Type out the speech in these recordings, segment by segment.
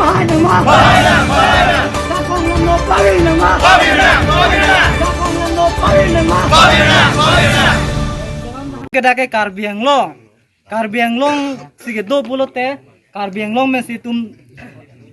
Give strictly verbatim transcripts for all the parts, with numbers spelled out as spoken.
Hai nangma. Hai nangma. Dakong lamno pari nangma. Pari nang, pari nang. Dakong lamno pari nangma. Pari nang, pari nang. Ke dak ke Karbi Anglong. Karbi Anglong si kedo pulote, Karbi Anglong pensi itum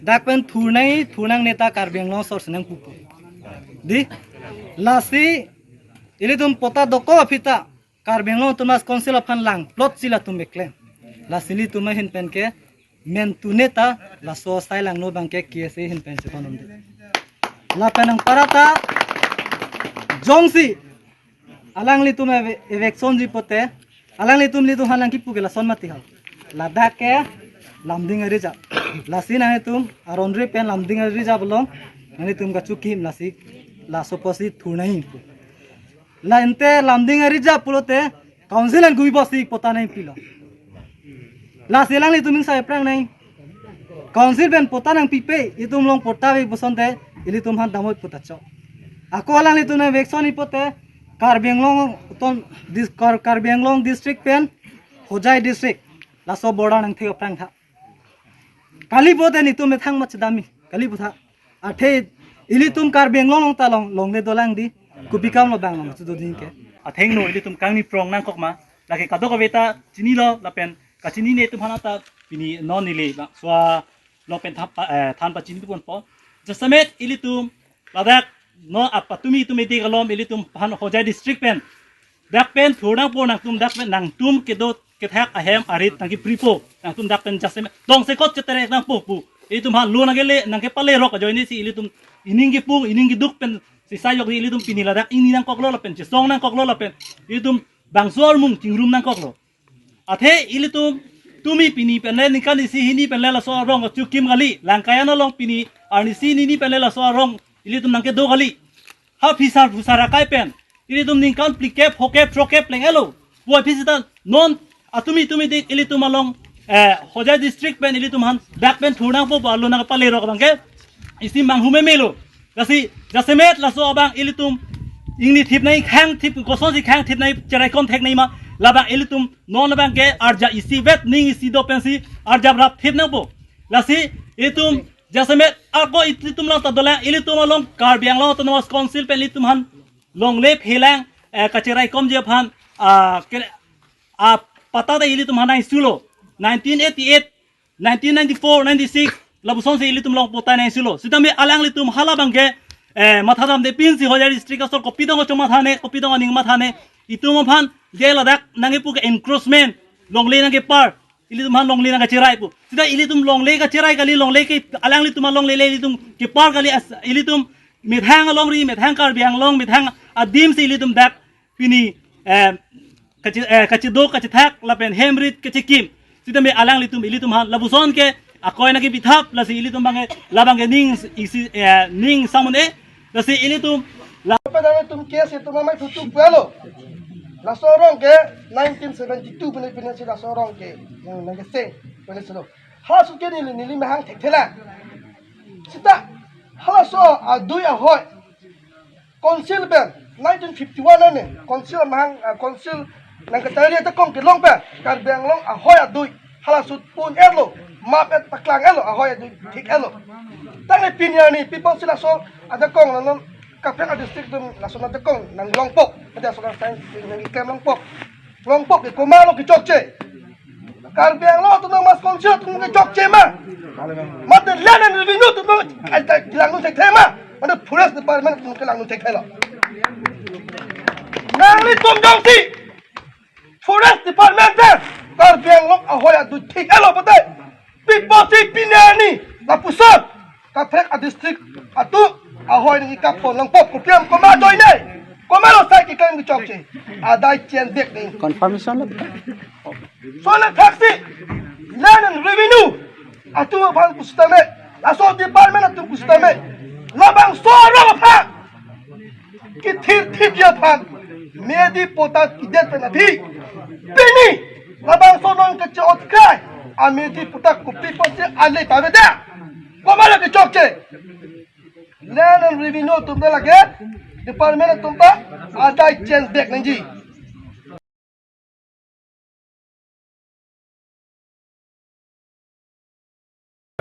dak pen thurnang, thurnangne ta Karbi Anglong asor si nangpupo. Dei, lasi ilitum patta dokok aphi ta Karbi Anglong Autonomous Council aphan langplot si latum keklem. Lasi ilitum ahin pen ke men tune ta laso asai langno abang ke K S A ahin pen si panon dei. Lapen anparta jongsi alanglitum eve-, eviction ji pulote, alanglitum, ilitum aphan nangkipu ke lason mati ha. Ladak ke Lumding a-reserve. Lasi nanglitum aron re pen Lumding a-reserve along nanglitum kachikim, lasi laso apotsi thurnangpo. La ante Lumding a-reserve pulote council an kubi apotsi patta nangpilo. Lasi alanglitum ingsai aphrang nang council pen patta nangpipe, itum along patta ave puson te ilitum aphan damvoi patta chok. Ako alanglitum nang eviction ji pulote Karbi Anglong ton dis-, Kar-, Karbi Anglong district pen Hojai district, laso border nangthek aphrang tha. Kali pulote netum methang ma chedamji, kali pu tha. Athe ilitum Karbi Anglong along ta long, longle dolang dei, kopi kam lo abang long chudo ding ke. Athengno ilitum kangni prong nangkok ma, lake kadokave ta chinilo lapen kachinine atum aphan ta pini non neli bang sua lok pen thap, eh, than pachini ponpo. Jasemet ilitum ladak non apatumi tumi di kalom ilitum aphan Hojai district pen dak pen thurnangpo nangtum, dak pen nangtum kedo kethak ahem arit nangkepripo, nangtum dak pen jasemet tongsekot cheterek nangpo pu. Ilitum aphan lo nangkele, nangkepale rok ajoine si ilitum ining kipung, ining kiduk pen sisa yok ilitum pini ladak ingni nangkoklo lapen chesong nangkoklo lapen ilitum bangso armung chingrum nangkoklo. Athe ilitum tumi pini penle ningkan isi hini penle laso arong kachikim kali. Langkaya along pini arnisi nini penle laso arong ilitum nangkedo kali. Ha phisar phusar akai pen ilitum ningkan phlikep, phokep, throkep leng-elo. Puvoiphit seta non atumi tumi dik ilitum along, eh, Hojai district pen ilitum aphan dak pen thurnangpo pu arlo nangpale rok abang ke isi manghumemelo. Lasi jasemet laso abang ilitum ingni thip nai, khang thip, kosonsi khang thip nai, cheraikom thek nai ma, labang ilitum non abang ke arja isivet, ning isi do pensi arja rap thip nangpo. Lasi ilitum jasemet ako ilitum lang ta dolang, ilitum along Karbi Anglong Autonomous Council pen ilitum aphan longle phelang, eh, kacheraikomji aphan, ah, ke, ah, patta ta ilitum aphan nangsulo. Nineteen eighty-eight, nineteen ninety-four, ninety-six, lapuson si ilitum along patta nangsulo. Sitame alanglitum hala abang ke, eh, mathadamde pinsi Hojai district asor kopi dong chomathane, kopi dong aning mathane, itum aphan je ladak nangkepu ke encroachment, longle nangkepar, ilitum aphan longle nangkacheraipo. Sita ilitum longle kacherai kali, longle ke alanglitum alongle le ilitum kepar kali as-, ilitum methang alongri, methang Karbi Anglong, methang adim si ilitum dak pini, eh, kachi-, eh, kachido kachithak lapen hem rit kachikim. Sitame alanglitum ilitum aphan lapuson ke akoi nangkepithap, lasi ilitum abang ke labang ke ning isi, eh, ning samun e, lasi ilitum la- Pada ilitum case itum amai tutu pulo. Laso arong ke nineteen seventy-two pini pini si laso arong ke nang, nangkeseng pini silo. Halaso ke neli, neli mahang thekthelang. Sita halaso adui ahoi council pen nineteen fifty-one ane council mahang, ah, council nangkachari ajakong kelong pen Karbi Anglong ahoi adui halaso pon-etlo, map-et paklang-etlo, ahoi adui thik-etlo. Tangte pini arni pi apotsi laso ajakong lanon kaprek adistrict atum laso ajakong nanglongpo, ade laso nang sai nangkeklem longpo. Longpo ke komatlo kechokche? Karbi Anglong Autonomous Council atum kechokche ma? Mate Land and Revenue atum kelang nangthekthe ma? Mate Forest Department atum kelang nangthekthelo? Nanglitum jongsi Forest Department pen Karbi Anglong ahoi adui thik-etlo pulote, pi apotsi pini arni lapuson kaprek adistrict atum ahoi nangkapon longpo, kopi am, komat ajoine, komatlo sai keklem kechokche? Adai chen dek ni. Confirmation lo. Lason athaksi Land and Revenue atum aphan pusitame, laso department atum pusitame, labangso arong aphan kethirthipji aphan medi patta kedet pen aphi, pini labangso non kache-ot kai amedi patta kopi apotsi ale paveda? Komatlo kechokche? Land and Revenue atum ta lake department atum ta adai chen dek nangji.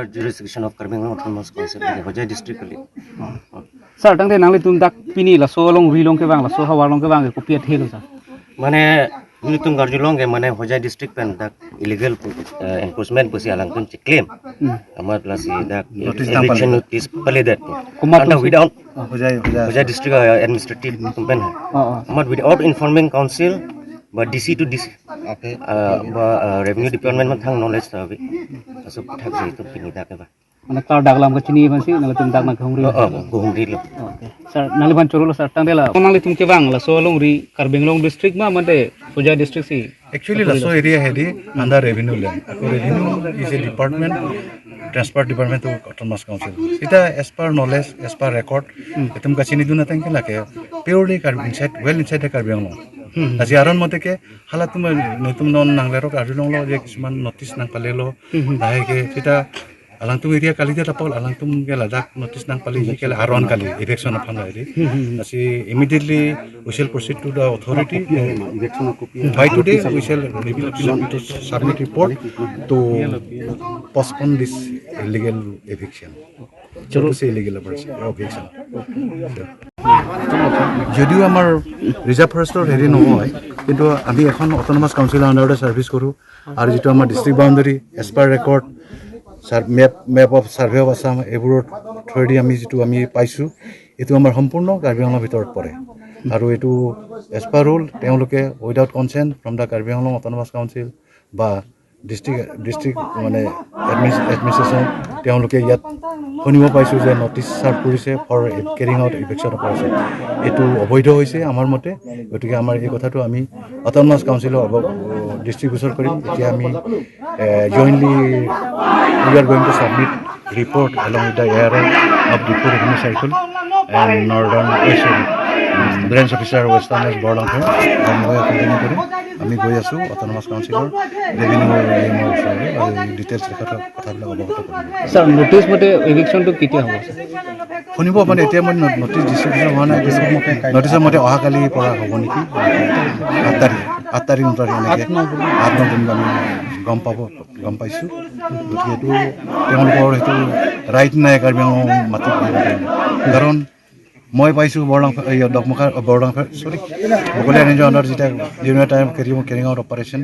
Jurisdiction of Karbi Anglong Autonomous Council, Hojai district kali. Sir, tangte nanglitum dak pini laso alongri along kevang, laso ahavar along kevang ke kopi athe lo, sir? Mane, nelitum karjulong ke mane Hojai district pen dak illegal, eh, encroachment pusi alangtum cheklem. Hmm. Amat lasi dak Notice nang eviction pale. Notice paledet. Komat Anda pusi? Without Oh, Hojai, Hojai. Hojai district, eh, administrative atum pen. Oh, oh. Amat without informing council, ba D C to D C. Okay. Ah, ba, ah, revenue department amat thang knowledge ta abi. Aso thak si itum pini dak ke ba. Mane klar dak alam kachini aphansi nanglitum dak nangkehumri. Oh, oh, kehumri lo. Okay. Sir, nangliphan choro lo, sir, tangte la. Nanglitum kevang laso alongri Karbi Anglong district ma mate Hojai district si? Actually, laso area hedi under revenue land. Ako revenue is a department, transfer department to Autonomous Council. Sita as per knowledge, as per record, Hmm. itum kachinidun ateng ke lake purely Karbi inside, well inside the Karbi Anglong. Hmm. Lasi aron mate ke halatum, netum non nanglerok arjulonglo je kisuman notice nangpalelo. Hmm. Lahai ke sita alangtum area kalidet apot alangtum ke ladak notice nangpaleji ke la aron kali eviction aphan lahai di. Hmm, hmm, hmm. Lasi immediately we shall proceed to the authority. Eviction copy. By today we shall, we will to submit report to postpone this illegal eviction. So to say illegal operation, eviction. যদিও আমাৰ ৰিজাৰ্ভ ফৰেষ্টৰ হেৰি নহয়, কিন্তু আমি এখন অট'নমাছ কাউন্সিলৰ আণ্ডাৰতে ছাৰ্ভিচ কৰোঁ। আৰু যিটো আমাৰ district boundary, as per record, sir, map, map of survey of Assam, এইবোৰৰ থ্ৰুৱেদি আমি যিটো আমি পাইছোঁ, এইটো আমাৰ সম্পূৰ্ণ কাৰ্বি আংলঙৰ ভিতৰত পৰে। আৰু এইটো এজ পাৰ ৰুল তেওঁলোকে without consent from the Karbi Anglong autonomous council বা ডিষ্ট্ৰিক্ট, ডিষ্ট্ৰিক্ট মানে এডমিনিষ্ট্ৰেশ্যন, তেওঁলোকে ইয়াত শুনিব পাইছোঁ যে নটিচ ছাৰ্ভ কৰিছে ফৰ কেৰিং আউট ইভিকশ্যন অপাৰেশ্যন। এইটো অবৈধ হৈছে আমাৰ মতে। গতিকে আমাৰ এই কথাটো আমি অট'নমাছ কাউন্সিলৰ অব-, দৃষ্টিগোচৰ কৰিম। এতিয়া আমি, এ, জইণ্টলি we are going to submit report along with the A R O of Diphu Revenue Circle and Northern, eh, sorry, branch officer Western West Borlangkha, আৰু মই কণ্টিনিউ কৰিম। আমি গৈ আছোঁ অট'নমাছ কাউন্সিলৰ ৰেভিনিউ ই এমৰ ওচৰলৈ আৰু ডিটেইলছ কথা, কথাবিলাক অৱগত কৰিম। ছাৰ, নটিচ মতে ইভিকশ্যনটো কেতিয়া হ'ব, ছাৰ? শুনিব মানে এতিয়া মই ন-, নটিচ ডিষ্ট্ৰিবিউশ্যন হোৱা নাই, নটিচৰ মতে অহাকালিৰ পৰা হ'ব নেকি, আঠ তাৰিখ, আঠ তাৰিখ, ন তাৰিখ এনেকৈ, আঠ ন দিন আমি গম পাব, গম পাইছোঁ। গতিকে এইটো তেওঁলোকৰ সেইটো ৰাইট নাই কাৰ্বি আংলং মাটিত, কাৰণ মই পাইছোঁ বৰলাং, এই দকমুখা, বৰলাং, চৰি, বকলীয়া ৰেঞ্জৰ আণ্ডাৰত যেতিয়া during time carrying, carrying out operation,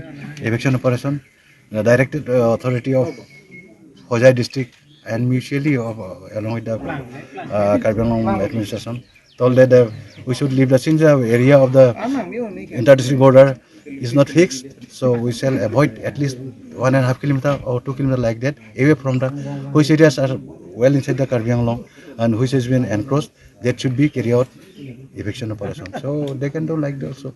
ইভিকশ্যন operation, the directed, uh, authority of Hojai district and mutually of, uh, along with the, uh, Karbi Anglong administration told that, uh, we should leave the, since the area of the inter-district border is not fixed, so we shall avoid at least one and a half kilometer or two kilometer like that away from the, which areas are well inside the Karbi Anglong and which has been encroached, that should be carry out eviction operation. So they can do like that also,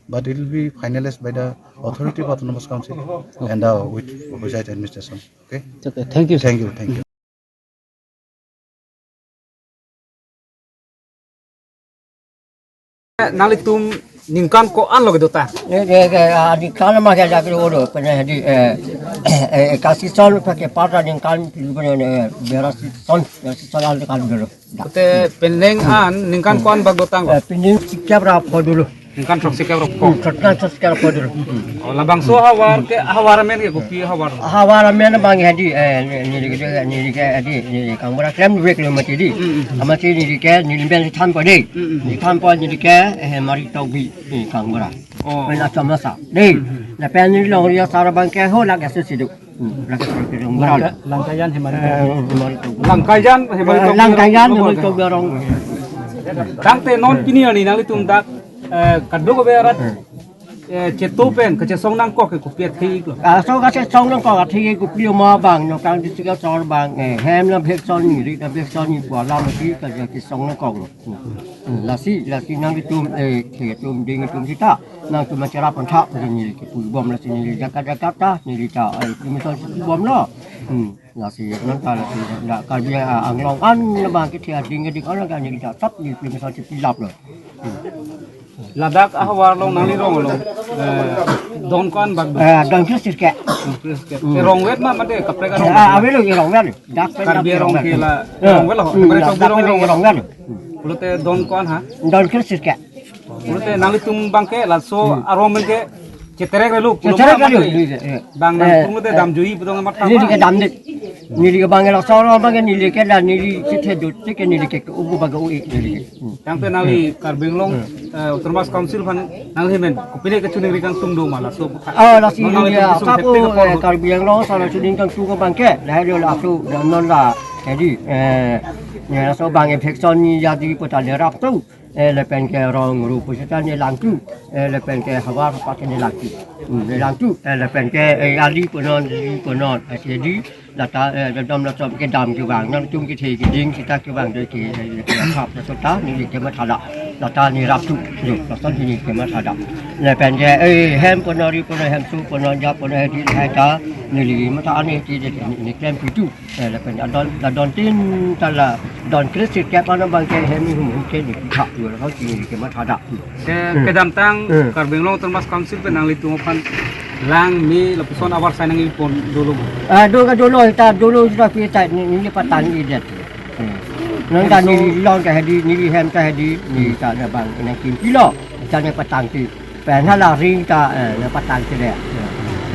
but it will be finalized by the authority of Autonomous Council and, uh, with Hojai administration. Okay? Okay, thank you, sir. Thank you, thank you. Nanglitum ningkan ko-an lo kedo ta? Eh, eh, eh, ah, ningkan ma ke jak lo do, pene di, eh, eh, eh, kasison pakai pada ningkan, pene, eh, berasison, berasison al kan dulu. Te penang an ningkan ko-an bak dotang? Eh, penang sikap ra pho dulu. Ningkan throk sikap ra pho. Hmm, ningkan throk sikap ra pho dulu. Oh, labangso ahavar ke, ahavar amen ke kopi ahavar? Ahavar amen abang hedi, eh, ni, ni, ni, ni, ni ke hedi, ni, ni kangbura klem dua kilometer di. Hmm, hmm. Amat si ni ke, ni ben than pho di. Hmm, hmm. Ni than pho ni ke, eh, mari tau bi, ni kangbura. Oh. Pen achamasa. Di. Hmm, hmm. Lapen ni longri asar abang ke ho lak asu sidu. Hmm, lak asu sidu. Langka-, Langkajan Hemari. Eh, mari tau. Langkajan Hemari. Eh, Langkajan Hemari tau biarong. Tangte non pini arni nanglitum dak, eh, kadokave arat, eh, cheto pen kachesong nangkok ke kopi athe-iklo? Ah, so kachesong nangkok athe-ik kopi ma bang, nokang district asor bang, eh, hem na bhek son ni, ri na bhek son ni, pu alam athe kachesong nangkoklo. Hmm, lasi, lasi nanglitum, eh, ketum ding atum sita, nangtum acara pantha, ni ke pui bom lasi ni jaga-jaga ta, ni ta, eh, kami son pui bomlo. Hmm. Lasi nonta lasi dak Karbi, ah, Anglong an labang kethe ading ading an kan ni ta tap ni plim sa chip lap lo. Hmm. Ladak ahavar along nangli rong along, eh, don ko-an bak do? Eh, don kris ke. Don kris ke. Hmm. Rong vet ma mate kaprek arong? Ah, ave lo rong vet. Dak pen Karbi dak arong rong ke vet. La, eh, rong vet lo. Hmm, Hemari dak, Tokbi dak rong pen rong. Rong vet. Pulote don ko-an ha? Don kris ke. Pulote nanglitum abang ke laso arong abang ke cheterek relo, pulo cheterek ma relo, mate. Iya, iya. Bang nang, eh, pulote, eh, dam jui putong amat ini tama. Di ke dam dik. Neli ke bang laso aro bang neli ke la neli chethe dut ke neli ke ubu bang u-e neli ke. Hmm. Tangte nangli Karbi Anglong, eh, Autonomous Council aphan nangli men kopine kachiningri kangtung do ma laso? Ah, lasi non nangli neli tum kesung asapo, thepte eh, kapor. Karbi Anglong sara chining kangtung abang ke, lahelo laso non la, jadi, eh, ne laso bang eviction ni jadi pota le rap tu, eh, lapen ke rong ru pusita ne langtu, eh, lapen ke havar pakai ne langtu. Hmm, ne langtu, eh, lapen ke, eh, ali punon, ali punon, eh, jadi, lata, eh, dam laso kedam kevang, nangtum kethe keding sita kevang dei ke, eh, ke hap laso ta, neli ke mathada. Lata ne rap tu, jo, laso neli ke mathada. Lapen ke, eh, hem punon ri punon hem su punon ja punon hedi hai ta, neli matha ani ti de ne klem tu tu. Eh, lapen adon, adon tin ta la, don kre sirkep ana bang ke hem hum hum ke ne tha tu, laso ti neli ke mathada. Ke, hmm, kedamtang, hmm, Karbi Anglong Autonomous Council pen nanglitum aphan lang me lapuson abar sai nangpon dolo ma? Ah, do ka dolo, ta dolo sita pi ta ne, ne patang-i det. Hmm. Nang ta hem so neli long ta hedi, neli hem ta hedi, neli ta ne bang nangkimpilo, ta ne patang ti. Pen hala ring ta, eh, ne patang ti de.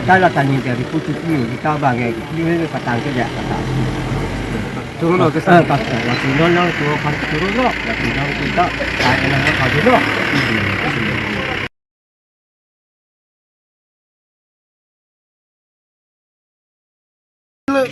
Ta la ta ne dari putu pi, ta bang, eh, ne patang ti de, patang. Turun lo, eh, kesan. Pas, eh, lasi non nang turun kan turun lo, lasi nang kita, ta ne patang ti lo.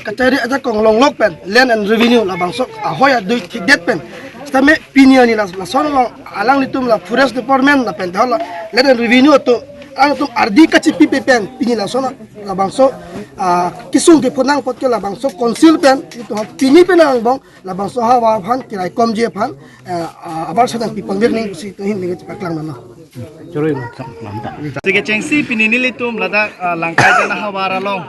Kachari ajakong longlok pen Land and Revenue labangso ahoi adui thikdet pen sitame pini ani la, lason along alanglitum la Forest Department lapen ta la Land and Revenue atum alangtum ardi kachipipe pen pini lason labangso, ah, kesung kepho nangkok ke labangso council pen itum pini pen angbong labangso ahavar aphan keraikomji aphan, eh, ah, abar sai nangpipon ver ning pusi itum ahin ning chepaklang nang. Choroi, lamta. Sige, chengsi pini nelitum ladak, ah, Langkai dan ahavar along,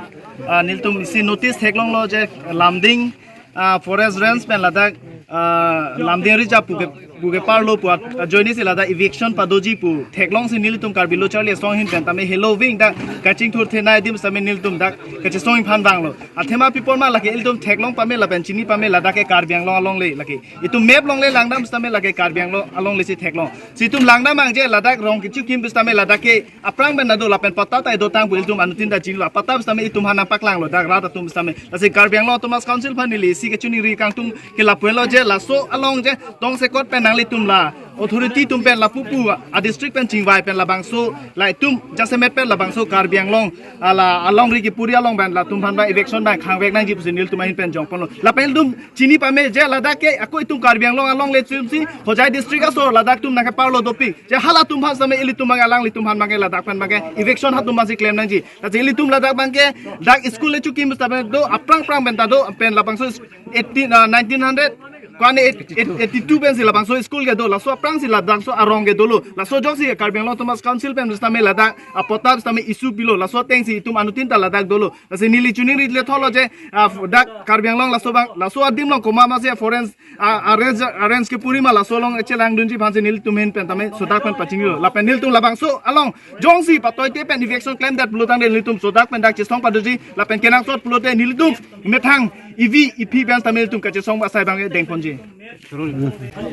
ah, nelitum isi notice theklonglo je Lumding, ah, Forest Range pen ladak, ah, Lumding Reserve pu ke, pu keparlo pu at-, ajoine si ladak eviction padoji pu theklongsi nelitum Karbi Lo Charli Asong ahin pen tame helo ving dak kachingthur thenei adim sitame nelitum dak kachesong aphan vanglo. Athema pi apot ma lake ilitum theklong pame lapen chini pame ladak ke Karbi Anglong alongle lake. Itum map alongle langdam sitame lake Karbi Anglong alongle si theklong. Si itum langdam angje ladak rong kechikim sitame ladak ke aphrang pen ta do lapen patta ta dotang pu ilitum anuttin ta chinilo. Patta sitame itum aphan nangpaklanglo dak rat atum sitame. Lasi Karbi Anglong Autonomous Council aphan neli isi kachiningri kangtung ke lapu-an lo je laso along je tongsekot pen nanglitum la authority atum pen lapu pu a district pen chingvai pen labangso la itum jasemet pen labangso Karbi Anglong ala alongri kepuri along pen latum aphan ba eviction ba khangvek nangji pusi nelitum ahin pen jongponlo. Lapen ilitum chini pame je ladak ke ako itum Karbi Anglong alongle atumsi Hojai district asor ladak atum nangkeparlo dopik. Je halatum aphan sitame ilitum abang alanglitum aphan abang ke ladak pen abang ke eviction halatum aphansi klem nangji. Lasi ilitum ladak abang ke dak school le chukim sitame do aphrang aphrang pen ta do pen labangso eighteen, ah, nineteen hundred kwan eight, eight, eighty-two pensi labangso school ke do, laso aphrangsi labangso arong ke dolo. Laso jongsi Karbi Anglong Autonomous Council pen sitame ladak apatta sitame issue pilo, laso atengsi itum anuttin ta ladak dolo. Lasi neli chiningri le tholo je, ah, dak Karbi Anglong laso abang, laso adim along komat masi forest, ah, arrange, arrange kepuri ma laso along chelangdunji aphansi nelitum ahin pen tame sodak pen pachinilo. Lapen nelitum labangso along jongsi patoite pen eviction klemdet pulo tangte nelitum sodak pen dak chesong padoji lapen kenangsot pulote nelitum methang evi ephi pen tame nelitum kachesong asai abang dengponji.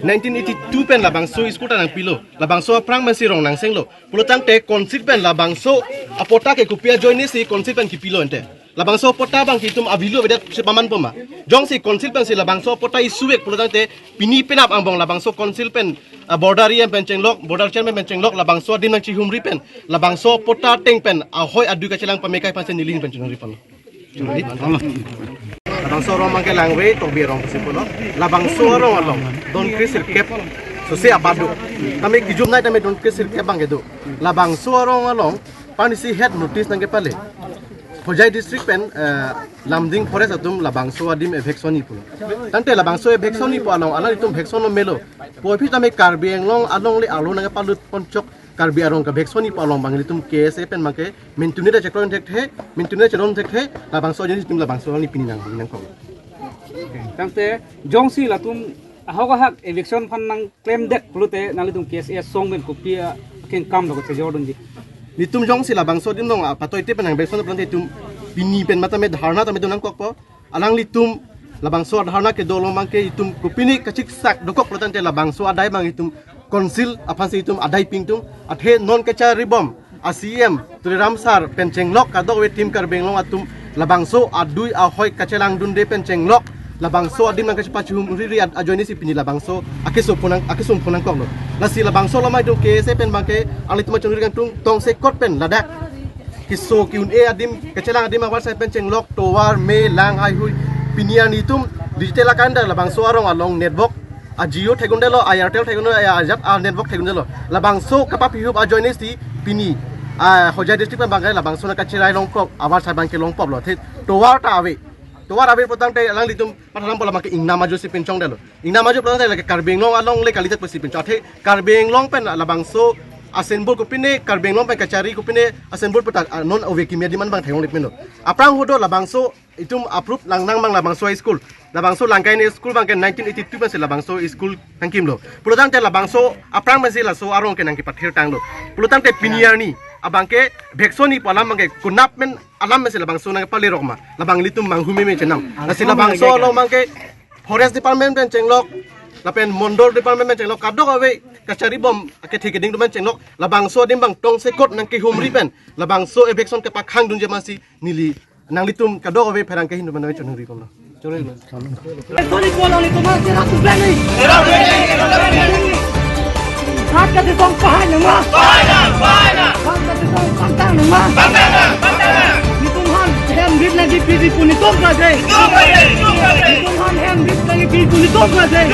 Nineteen eighty-two pen labangso school ta nangpilo, labangso aphrang pensi rong nangsenglo. Pulo tangte council pen labangso apatta ke kopi ajoine si council pen kepilo ante. Labangso apatta abang ke itum avelo avedet si pamanpo ma? Jongsi council pensi labangso apatta issue-ek pulo tangte pini penap angbong labangso council pen, ah, border E M pen chenglok, border chairman pen chenglok, labangso adim nangchihumri pen, labangso apatta ateng pen ahoi adui kachelang pame kai aphansi neli ahin pen chiningri pon. Labangso arong abang ke Langre Tokbi arong pusi pulo. Labangso arong along don kre sirkep sose abat do. Tame kijumnei tame don kre sirkep abang ke do. Labangso arong along pini isi het notice nangkepale. Hojai district pen, eh, Lumding Forest atum labangso adim eviction-ni pulo. Tangte labangso eviction-ni pu along alanglitum eviction-lo melo. Puvoiphit tame Karbi Anglong alongle arlo nangkepalut ponchok Karbi arong ke eviction-ni pu along abang ilitum K S A pen abang ke mintuni ta chekroi thekthe, mintuni ta chelong thekthe, labangso ajoine itum labangso along ni pini nang, nangkok. Tangte jongsi latum ahok ahak eviction aphan nangklemdet pulote nanglitum K S A asong pen kopi akengkam lo kachejordunji? Nelitum jongsi labangso adim along, ah, patoite pen nang eviction pulo tangte itum pini pen matame dharna tame do nangkokpo. Alanglitum labangso adharna kedo along abang ke itum kopine kachiksak dokok pulo tangte labangso adai abang itum council aphansi itum adai pingtung. Athe non kacharibom a C E M Tuliram sir pen chenglok kadokave Team Karbi Anglong atum Labangso adui ahoi kachelangdunde pen chenglok, labangso adim nangkachepachihumri ri ad-, ajoinesi pini labangso akeso phonang, akeso phonangkoklo. Lasi labangso along maitum K S A pen abangke alitum achongri kangtung tongsekot pen ladak keso ki-un-e adim, kachelang adim avarsai pen chenglok tovar, me, lang, haihui, pini arni itum digital akan da labangso arong along network a Jio thekdundelo, a Airtel thekdundelo, a ajat a network thekdundelo. Labangso kapapihup ajoinesi pini a Hojai district pen abangke labangso nangkacherai longkok, avarsai abangke longpoplo. Athe tovar ta ave. Tovar ave pulotangte alanglitum patharam pola abangke ingnam ajo si pinchongdelo. Ingnam ajo pulotangte lake Karbi Anglong along le kalidet pusi pinchong. Athe Karbi Anglong pen labangso a-symbol kopine, Karbi Anglong pen kachari kopine a-symbol puta, ah, non ove kimi adim an abang theklongle pinlo. Aphrang ahut do labangso itum approve langnang abang labangso a-school. Labangso Langkaini school abangke nineteen eighty-two pensi labangso school nangkimlo. Pulotangte labangso aphrang pensi laso arong ke nangkepathirtanglo. Pulotangte pini arni abangke bhekson-i pu alam abangke konat pen alam pensi labangso nangkepalerok ma, labang ilitum manghumeme chenam. Lasi labangso along abangke Forest Department pen chenglok, lapen Mondol Department pen chenglok, kadokave kachari bom akethe keding atum pen chenglok, labangso adim abang tongsekot nangkehumri pen labangso eviction kepakhangdunji amatsi neli nanglitum kadokave pherangke ahin atum pen nangchonghumri ponlo. Sorry, ko alanglitum amat cherak tu berani. Rat kachetong pahai nangma. Rat kachetong pangtang nangma. Nelitum aphan hem rit lagi piji pu nelitum kajai. Nelitum aphan hem rit lagi piji pu nelitum kajai.